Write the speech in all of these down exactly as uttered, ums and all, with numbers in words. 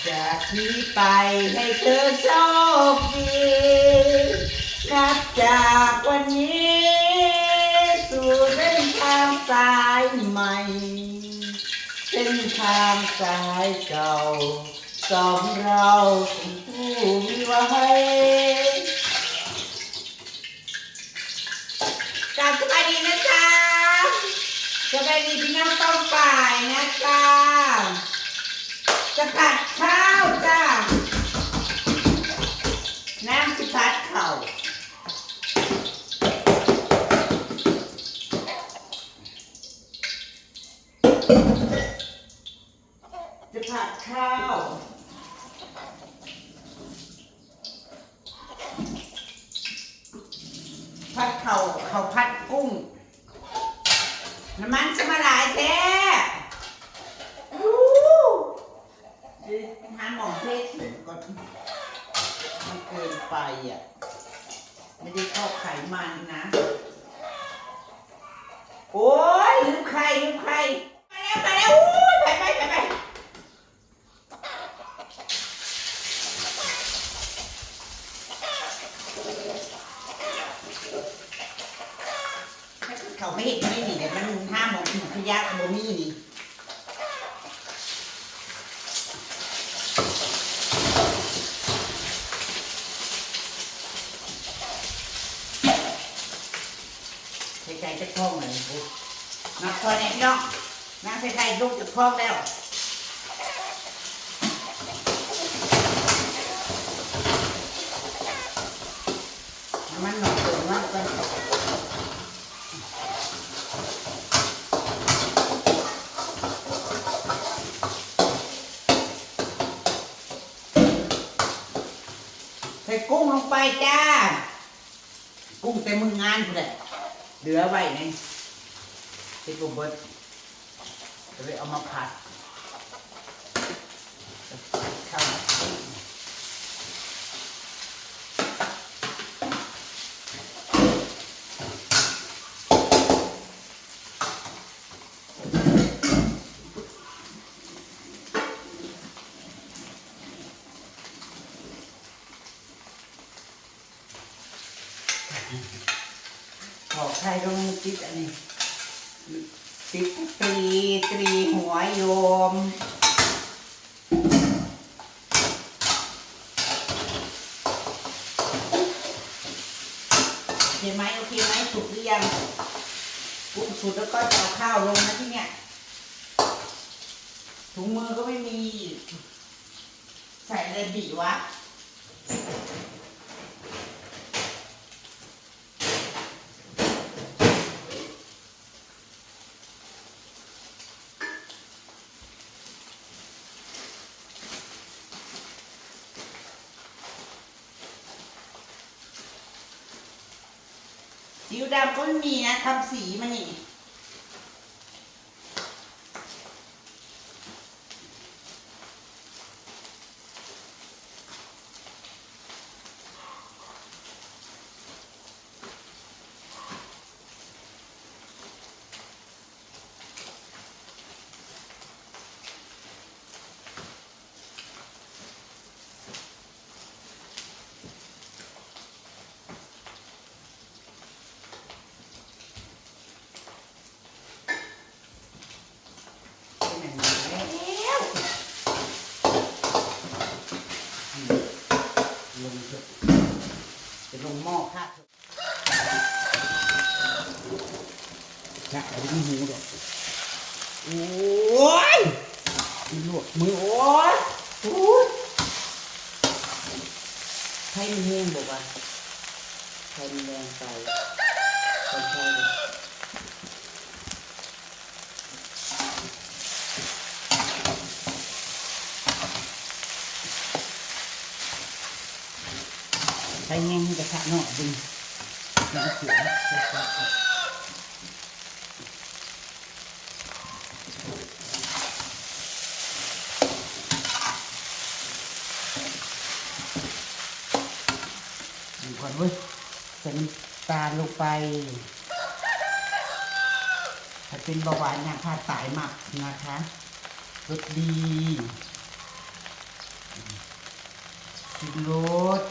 จากนี้ไปให้เธอโชคดี นับจากวันนี้สู่เส้นทางสายใหม่ เส้นทางสายเก่า สองเราเป็นผู้มีไว้ กราบสบายดีนะจ๊ะ สบายดีพี่น้องป้องป่ายนะจ๊ะ จะผัดข้าวจ้ะ น้ำสิผัดข้าว จะผัดข้าว ผัดข้าว ข้าวผัดกุ้ง น้ำมันสมาหลายแท้ อู้ หาหม่องเทถิ่มก่อน มันเกินไปอ่ะ ไม่ได้เข้าไขมันนะ โอ้ย ลืมไข่ ลืมไข่ มาแล้ว มาแล้ว อู้ย ไป ไป ไป ไป เขาไม่เห็นไม่หนีเลย มันห้ามมองถึงขยะบ่มีนี่ ใส่ไก่จะคล่องเลยปุ๊บ มาคอยเนี่ยพี่น้อง นางใส่ไก่ลูกจะคล่องแล้ว น้ำมันหน่อยเติมน้ำมันก่อน ใส่กุ้งลงไปจ้า กุ้งแต่มื้องานพู้นแหละ เหลือไว้นี่ เฮ็ดบ่เบิด ก็เลยเอามาผัด ข้าว ขอไข่ลงติดอันนี้ ติดตรี ตรีหัวโยม โอเคไหม โอเคไหม สุกหรือยัง กุ้งสุกแล้วก็จะเอาข้าวลงนะที่เนี่ย ถุงมือก็ไม่มี ใส่อะไรบีวะ ซีอิ๊วดำก็ไม่มีนะ ทำสีมานี่ เป็นอย่างนี้แล้ว ลงเถอะ จะลงหม้อค่ะ จะเอาไม่หูดอก โอ้ย ลวกมือ โอ้ย โอ้ย ไฟมันแห้งบอกว่า ไฟมันแรงไป ไฟแห้ง ไฟแห้งกระทะเนาะ ดึง ดึงเสียง ดูก่อนเว้ย ใส่น้ำตาลลงไป ถ้าเป็นเบาหวานอย่างข้าตายมากนะคะ รสดี โลด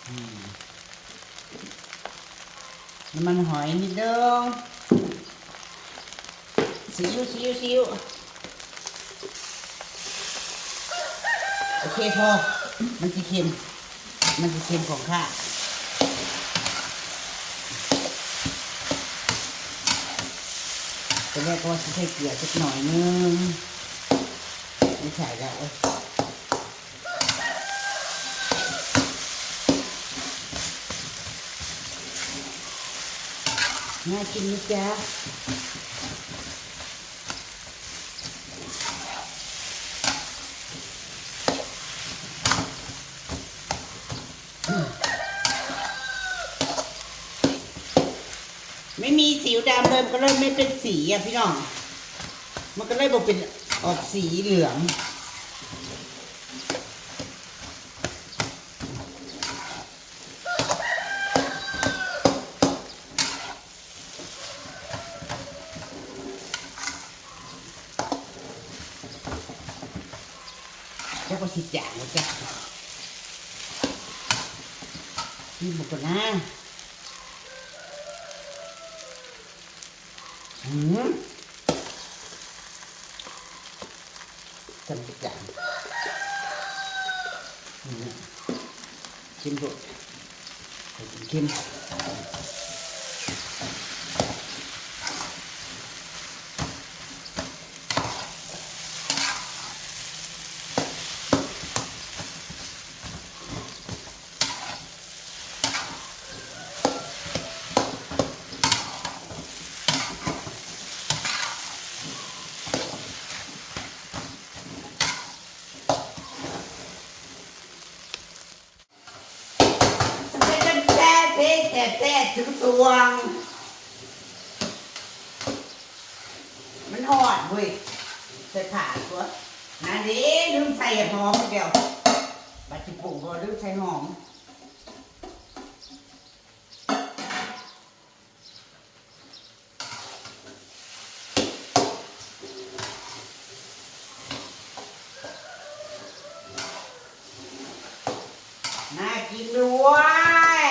อืม น้ำมันหอยนิดนึง ซีอิ๊ว ซีอิ๊ว ซีอิ๊ว โอเคพอ มันจะเค็ม มันจะเค็มของข้า ตอนแรกก็ว่าจะใส่เกลือสักหน่อยนึง ไม่ใส่แล้วเอ้ย น่ากินนะจ๊ะ ไม่มีสีดำเลย มันก็เลยไม่เป็นสีอ่ะพี่น้อง มันก็เลยบอกเป็นออกสีเหลือง แล้วก็สิจางแล้วจ้ะ นี่มันก็น่า อืม จำจาง อืม ชิมดู ชิม สเปนแท้เทแท้แท้ถึงสวง มันฮอดเว้ย ใส่ขาตัว นั่นเด้ ลืมใส่หอมเดียว บัดสิปรุงก็ลืมใส่หอม น่ากินด้วย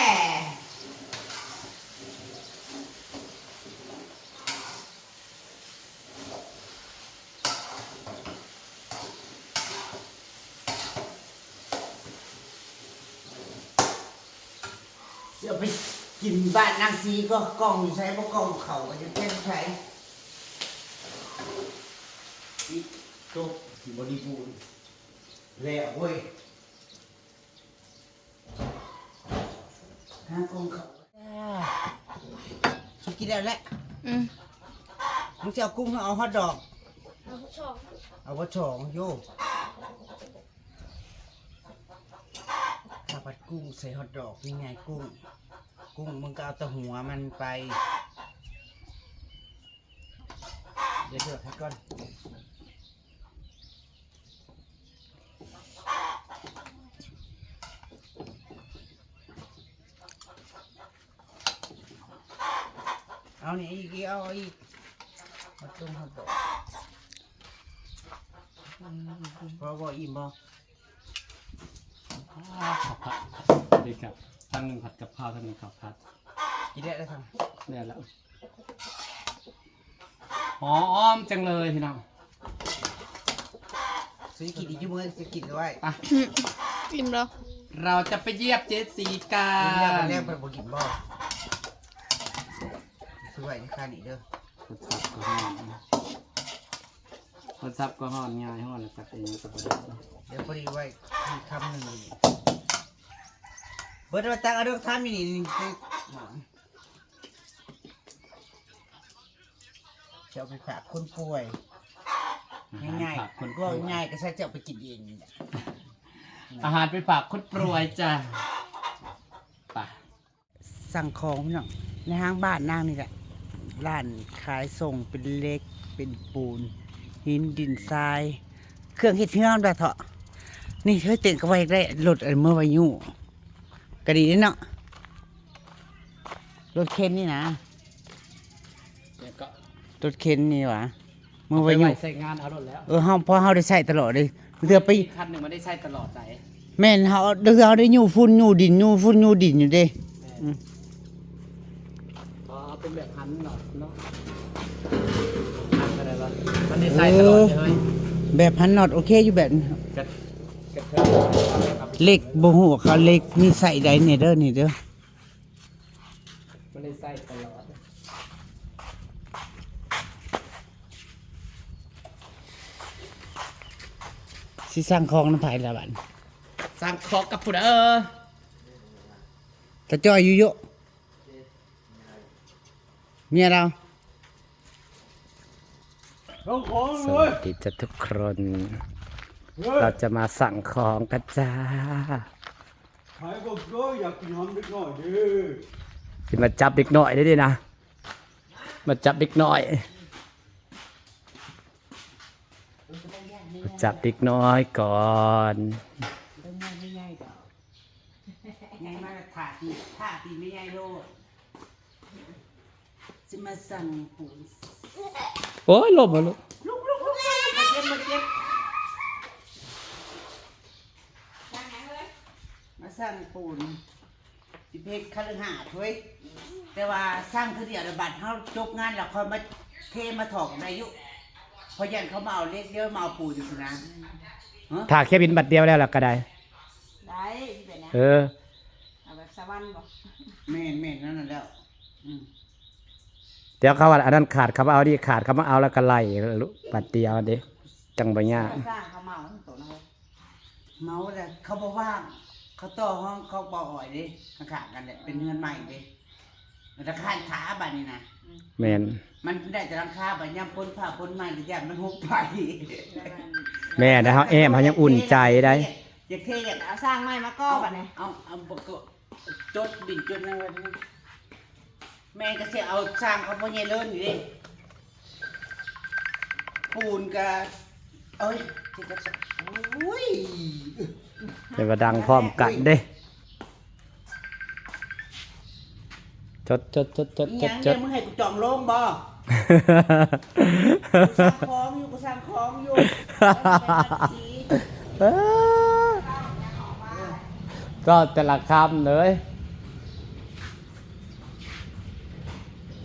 เดี๋ยวไปกินบ้านนางสีก็กล่องอยู่ใช้ บ่กล่องเขาก็จะเป็นใช้ นี่จบ บริบูรณ์ แล้วเว้ย หากล่องเขา จ้า สุกินแล้วแหละ อืม มึงจะเอากุ้งหรือเอาฮอทดอก เอาสอง เอาว่าสองโย ข้าวผัดกุ้งใส่ฮอทดอก นี่ไงกุ้ง กุ้งมึงก็เอาแต่หัวมันไป เดี๋ยวเดือดให้ก่อน เอานี่อีก เอาอีก มาตุ้มฮอทดอก อืม พอบ่ อิ่มบ่ อ่า ข้าวผัด สวัสดีครับ ท่านหนึ่งผัดกะเพรา ท่านหนึ่งข้าวผัด กินได้แล้วครับ ได้แล้ว หอมจังเลยพี่น้อง ซื้อกินอีกอยู่มื้อ ซื้อกินด้วย ไป อิ่มแล้ว เราจะไปเยี่ยมเจสสีกั กินแล้ว น วันแรกมันบ่กินบ่ ซื้อไว้ในค่านี้เด้อ โทรศัพท์ก็ฮ้อน โทรศัพท์ก็ฮ้อน ง่ายฮ้อนแล้วตักเองก็บ่ได้ เดี๋ยวพอดีไว้มีคำหนึ่ง เบิดว่าตักเอาเรื่องทำอยู่นี่ นี่ จะเอาไปฝากคนป่วย อาหาร ง่ายๆ ฝากคนป่วย ก็ง่าย ก็ใช่จะเอาไปกินเองนี่แหละ อาหารไปฝากคนป่วยจ้ะ ไป สั่งของพี่น้อง ในห้างบ้านนางนี่แหละ ร้านขายส่งเป็นเหล็ก เป็นปูน หิน ดิน ทราย เครื่องเฮ็ดเฮือนว่าเถาะ นี่เฮ้ย เต็นท์ก็ไว้ได้ รถอันเมื่อวายุ ก็ดีเนาะ รถเข็นนี่นะ แล้วก็ รถเข็นนี่หวะ เมื่อวายุ เอาไปไว้ใช้งานเอารถแล้ว เออ เฮา เพราะเฮาได้ใช้ตลอดเลย เทื่อไป อีกคันหนึ่งมันได้ใช้ตลอดไหน แม่นเฮา เทื่อเฮาได้อยู่ฝุ่นอยู่ดิน อยู่ฝุ่นอยู่ดินอยู่เด้ แม่น อืม อ๋อ เป็นแบบหันหลอดเนาะ หันอะไรวะ มันได้ใช้ตลอดเลย แบบหันน็อตโอเคอยู่แบบนี้ กระ กระเทิง เหล็กบ่ฮู้เขาเหล็กมีใส่ใดเนี่ยเด้อ นี่เด้อ มันได้ใช้ตลอด สิสั่งของนำไผล่ะบัด สั่งของกับผู้ใด เออ ตาจ้อยอยู่เยอะ เมียเรา ลงของ ส เลย วัสดีจ้ะทุกคน เฮ้ย เราจะมาสั่งของกันจ้า ขายกบด้วย อยากกินหอมเด็กน้อยเด้อ สิมาจับเด็กน้อยได้ดินะ มาจับเด็กน้อย มาจับเด็กน้อยก่อน เบิ่งแม่ไม่ใหญ่ดอก ใหญ่มาก ถ่าตี ถ่าตีไม่ใหญ่โลด สิมาสั่งปูน โอ้ย ลมมาลูก ลุกลุกลุกมาเก็บ มาเก็บ มาสั่งปูน สิเพชรคฤหาสน์เว้ย แต่ว่าสั่งคือเดียวละบัดเฮาจบงานแล้วค่อยมาเทมาถอกได้อยู่ เพราะยันเขามาเอาเหล็ก เดี๋ยวมาเอาปูนอยู่นะ ฮะ ถ้าแค่บินบัดเดียวแล้วล่ะก็ได้ ได้ ที่เป็นนะ เออ เอาแบบสวรรค์บ่ แม่นแม่นนั่นน่ะแล้ว อืม เดี๋ยวเขาว่าอันนั้นขาดเขามาเอา นี่ขาดเขามาเอา แล้วก็ไล่บัดเดียวเด้ จังบ่ยาก สร้างเขาเมาทั้งตัวนะเว้ย เมาแล้วเขาบ่ว่าง เขาต่อห้องเขาบ่อ่อยเด้ ข้างๆกันแหละ เป็นเฮือนใหม่เด้ มันจะข้านขาบัดนี้นะ แม่น มันได้แต่หลังคาบัดยามพ้นผ้าพ้นไม้ระยะมันหุบไป แม่นะ เฮาแอมเฮายังอุ่นใจได้ อยากเทอยาก เอาสร้างใหม่มาก่อบัดนี้ เอา เอาบ่ก็จดบินจดนั่นไว้นี่ แม่ก็สิเอาสร้างเขาพ่อใหญ่เลินอยู่เด้ ปูนก็ เอ้ย โอ้ย แต่ว่าดังพร้อมกันเด้ จด จด จด จด อีหยัง จด เนี่ย มึงให้กูจองโรงบ่ กูสั่งของอยู่ กูสั่งของอยู่ เอ้อ ก็แต่ละคำเลย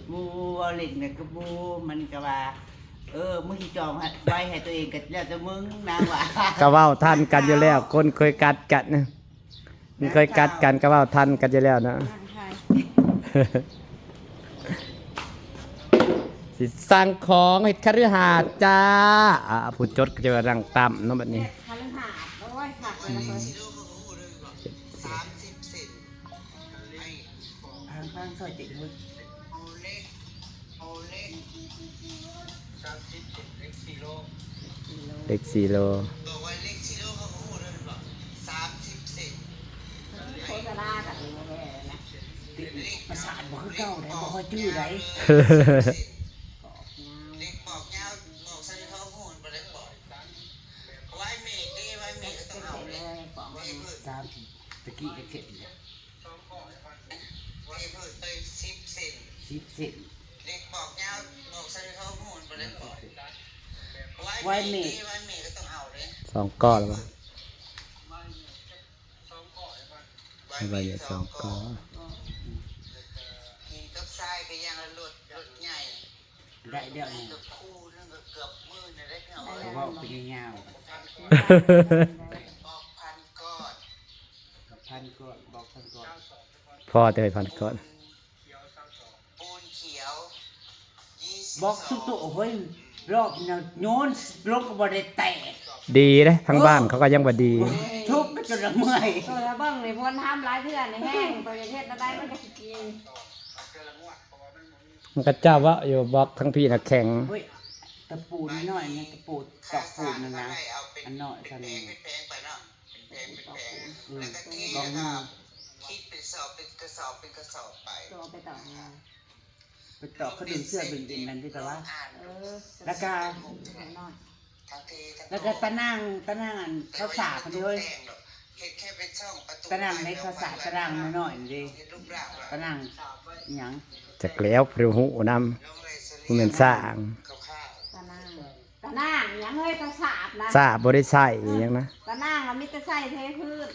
หมู่เอาเล่นน่ะก็หมู่ มันก็ว่า เออ มึงสิจองไว้ให้ตัวเองก็แล้วแต่มึงนะว่า ก็เว้าทันกันอยู่แล้ว คนเคยกัดกันนะ มันเคยกัดกันก็เว้าทันกันอยู่แล้วนะ นั่งทาย สิสั่งของเฮ็ดคฤหาสน์จ้า อ่า ผู้จดก็จะว่านั่งต่ำเนาะบัดนี้ คฤหาสน์ โอ้ย คักเลยนะเพิ่น สามสิบเซน ทางข้างซอยเจ็ดเฮ้ย เลขสี่โล บอกว่าเลขสี่โลเขาก็ฮู้แล้วบอกสามสิบเซน โฆษณากันอยู่แม่นะ ประสาทบ่คือเก่าได้ บ่ค่อยจื้อได้ เลขบอกยาว บอกใส่เขาฮู้บ่ได้บอก ไว้เมย์เด้ ไว้เมย์ก็ต้องเอาเลย บอกว่า เอ้ยเพิ่น สามสิบ ตะกี้ก็เจ็ดอีกแล้ว เอ้ยเพิ่น เอ้ย สิบเซน สิบเซน เลขบอกยาว บอกใส่เขาฮู้บ่ได้บอก ไว้เมย์เด้ ไว้เมย์ก็ต้องเอาเลย สองก้อนแล้ววะ ไว้เมย์สองก้อน หินกับทรายก็ยังละลด ลดใหญ่ ได้เดี๋ยวนี้ ก็คู่นึงก็เกือบหมื่นนะได้เนาะ ได้แล้ว เว้าไปยาวๆ บอกพันก้อน กับพันก้อน บอกพันก้อน พอแต่พันก้อน ปูนเขียว บอกสุดโตเฮ้ย รอบนั้นโยนลงก็บ่ได้แตก ดีเด้ ทั้งบ้านเขาก็ยังบ่ดี ทุบไปจนละเมื่อย ตัวละเบิ่งนี่พวนห้ามหลายเทื่อนี่แห้ง ไปเฮ็ดอะไรมันก็สิกิน มันก็เจ้าเว้าอยู่ บอกทั้งพี่น่ะแข็ง เฮ้ย ตะปูน้อยๆ เนี่ย ตะปูตอกปูนนั่นนะ อันน้อยซ้ำนี่ เป็นแผงเป็นแผงไปเนาะ เป็นแผงเป็นแผง อืม แล้วก็เท กอง แล้วก็ มือ คิดเป็นสอบเป็นกระสอบเป็นกระสอบไป ตัวไปต่อ ไปต่อเขาดึงเสื้อเป็นเป็นนั่นที่แต่ว่า เออ แล้วก็ น้อย แล้วก็ตะนาง ตะนางอันข้าวสากคนเดียวเว้ย เฮ็ดแค่เป็นช่องประตู ตะนางในข้าวสาก ตะนางน้อยๆนี่เด้ เฮ็ดรูปร่างว่า ตะนางหยัง จักแล้ว พระหูนำ มันเป็นสร้าง คร่าวๆ ตะนาง ตะ นางหยังเฮ้ยเขาสาบนะ สาบบ่ได้ใส่หยังนะ ตะนางมันมีแต่ใส่เทพื้น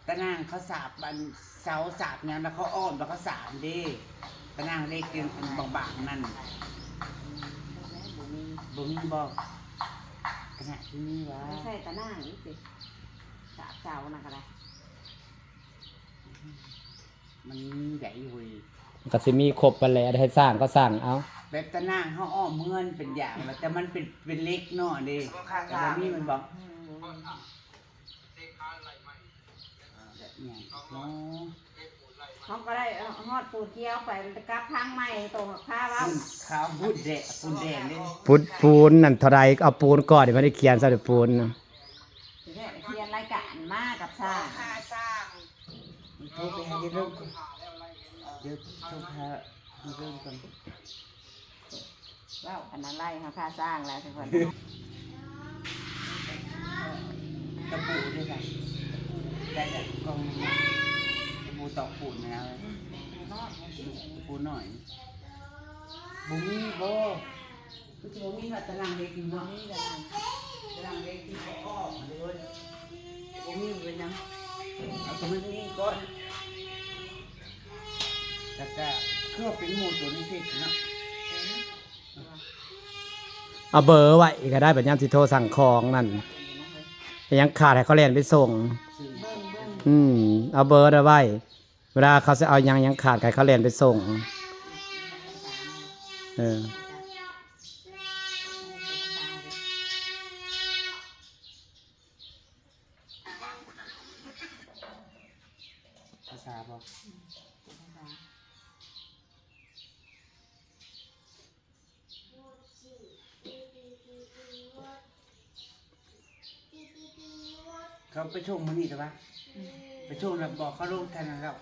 ตะนางเขาสาบบันเสาสาบหยังแล้วเขาอ้อมแล้วเขาสาบเด้ ตะนางเล็กอยู่บางๆนั่น บ่มีบ่ ขนาดที่นี่วะ ไม่ใช่ตะนางนี่สิ สาบเสานะก็ได้ มันมีใหญ่เว้ย มันก็สิมีครบปานแหละ ให้สร้างก็สร้างเอา แบบตะนางเขาอ้อมเฮือนเป็นอย่างละ แต่มันเป็น เป็นเหล็กเนาะเด้ แต่บ่มีมันบอก อืม แบบอย่างเนาะ เขาก็ได้เอาฮอดปูนเกี้ยวไป มันจะกลับทางใหม่ ตรงกับข้าเว้า ปูนขาวปูนแดง ปูนแดงเด้ ปูน ปูนนั่นเท่าใด เอาปูนก่อน เดี๋ยวมันได้เขียนซะเดี๋ยวปูนนะ สิได้เขียนรายการมากับสร้าง โทรไปหาเดี๋ยวเริ่มก่อน เดี๋ยวโทรหาเดี๋ยวเริ่มก่อน เว้าอันนั้นไล่ค่ะค่าสร้างแล้วทุกคน ตะปูด้วยค่ะ ได้แบบกล่องหนึ่งอะ ตะปูตอกปูนนะ ตะปูน้อย บ่มีบ่ คือสิบ่มีว่าตะนางเหล็กอยู่เนาะ ตะนางเหล็กที่เขาอ้อมมาเลย บ่มีเป็นหยัง เอาตัวนี้ก่อน แล้วก็เครื่องเป็นหมู่ตัวนี้สิเนาะ เอาเบอร์ไว้ก็ได้ บัดยามสิโทรสั่งของนั่น ยังขาดให้เขาแล่นไปส่ง อืม เอาเบอร์ไว้ เวลาเขาสิเอาหยัง ยังขาดให้เขาแล่นไปส่ง เออ ภาษาบ่ เขาไปส่งมื้อนี้แต่ว่า ไปส่งแล้วบอกเขาลงแทนแล้ว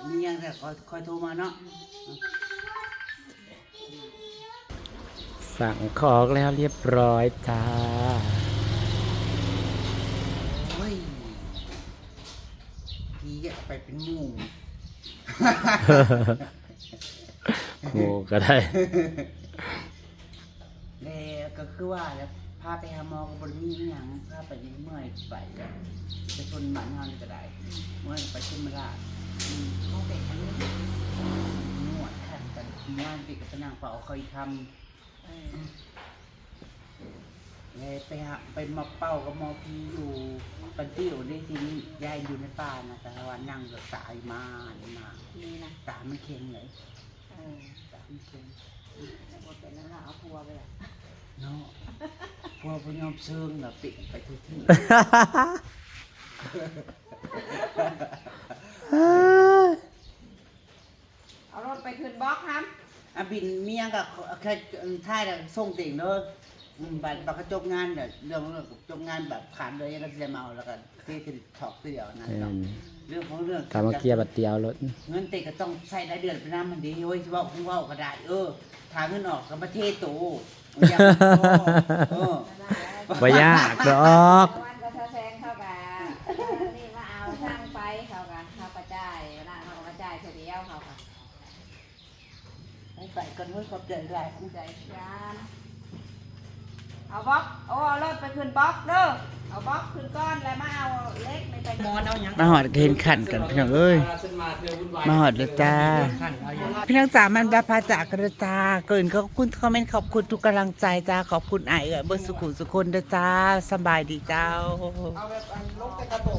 มีหยังแต่คอย คอยโทรมาเนาะ สั่งของแล้วเรียบร้อยจ้า โอ้ย พี่อยากไปเป็นหมู่ หมู่ก็ได้ แล้วก็คือว่าแล้ว พาไปหาหมอก็บ่ได้มีหยัง พาไปเมื่อยไปแล้ว ไปชนบ้านเฮานี่ก็ได้ เมื่อยไปชลประทาน อืม เขาเป็นอันนี้ นวดขันกัน เมื่อวานพี่ก็ไปนั่งเฝ้าเขาอีกคำ เออ เลยไปหา ไปมาเป่ากับหมอผีอยู่ปันติวได้ทีนี้ ยายอยู่ในป่านะ แต่ว่านั่งก็ตายมานี่นะ นี่นะ ตามันเข็งเลย เออ ตามันเข็ง แต่ว่าเป็นนั่นละ เอาผัวไปละ เนาะ ผัวบ่ยอมเซิงน่ะ ปิดไปทุกที่ เอารถไปขึ้นบล็อกครับ อ่ะ บินเมียงกับแค่ท้ายแล้วส่งเต็งเด้อ อืม บัด บัดเขาจบงานเด้อ เรื่อง เรื่องจบงานแบบขาดเลย ยังก็สิได้มาเอา แล้วก็เทเครดิตช็อปทีเดียวนะ แม่น เรื่องของเรื่อง กลับมาเคลียร์บัดเดียวรถ เงินเต็งก็ต้องใช้รายเดือนไปนำมันดี โอ้ย สิเว้าคงเว้าก็ได้ เออ ถ้าเงินออกก็มาเทโต บ่ยากดอก วันก็แซงเข้ากับ นี่มาเอาช่างไป เขากับเขากระจายนะ เขากระจายเฉลี่ยเขากับ ไปไปกันเว้ย ขอบใจหลาย ขอบใจกัน เอาบล็อก โอ้ เอารถไปขึ้นบล็อกเด้อ เอาบล็อกขึ้นก่อน แล้วมาเอาเหล็กในไป หมอนเอาหยัง มาฮอดก็เห็นขันกันพี่น้องเอ้ย มาฮอดแล้วจ้า พี่น้องจ๋า มันบาพาจากกันเด้อจ้า ก่อนอื่นขอบคุณคอมเมนต์ ขอบคุณทุกกำลังใจจ้า ขอบคุณอ้ายเอื้อยเบิดสุขุสุคนเด้อจ้า สำบายดีเจ้า เอาแบบอันลงแต่กระโตก